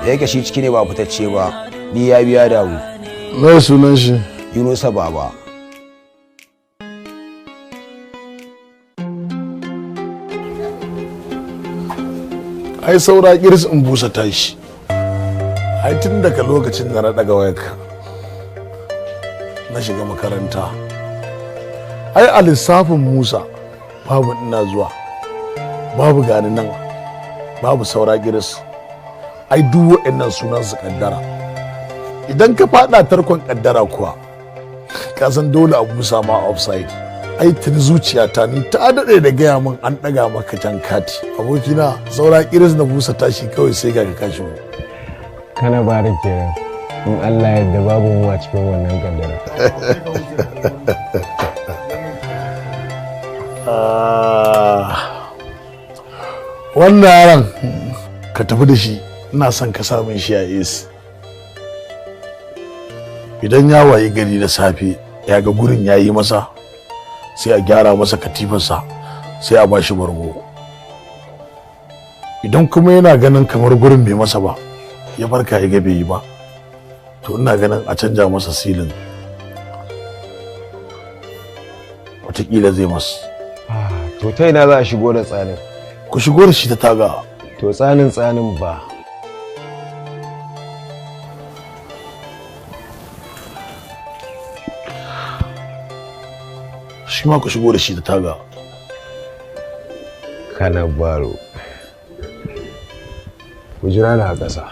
Da yake shi ciki ne ba fitacce ba, ni ya biya damu. Me sunan shi? Yunusa Baba. Ai saura kiris in busa tashi. Ai tun daga lokacin da na daga wayarka na shiga makaranta, ai a lissafin Musa babu ina zuwa, babu gani nan, babu saura kiris. Ai duk waɗannan sunan su kaddara. Idan ka fada tarkon kaddara kuwa, ka san dole a busa ma offside. Ai tun zuciyata ni ta daɗe da gaya min an ɗaga maka jan kati. Abokina, saura kiris na busa tashi kawai sai ga ka shigo. Kana bara kenan. In Allah yadda babu mu a cikin wannan kaddara. Wannan yaron ka tafi da shi, ina son ka sa min shi a AC. Idan ya wayi gari da safe ya ga gurin ya yi masa, sai a gyara masa katifarsa, sai a bashi bargo. Idan kuma yana ganin kamar gurin bai masa ba, ya farka ya ga bai yi ba, to ina ganin a canja masa silin, wataƙila zai masa. To ta ina za a shigo da tsanin? Ku shigo da shi ta taga. To tsanin ba. Shi ma ku shigo da shi ta taga. Kana baro. Ku jira na a ƙasa.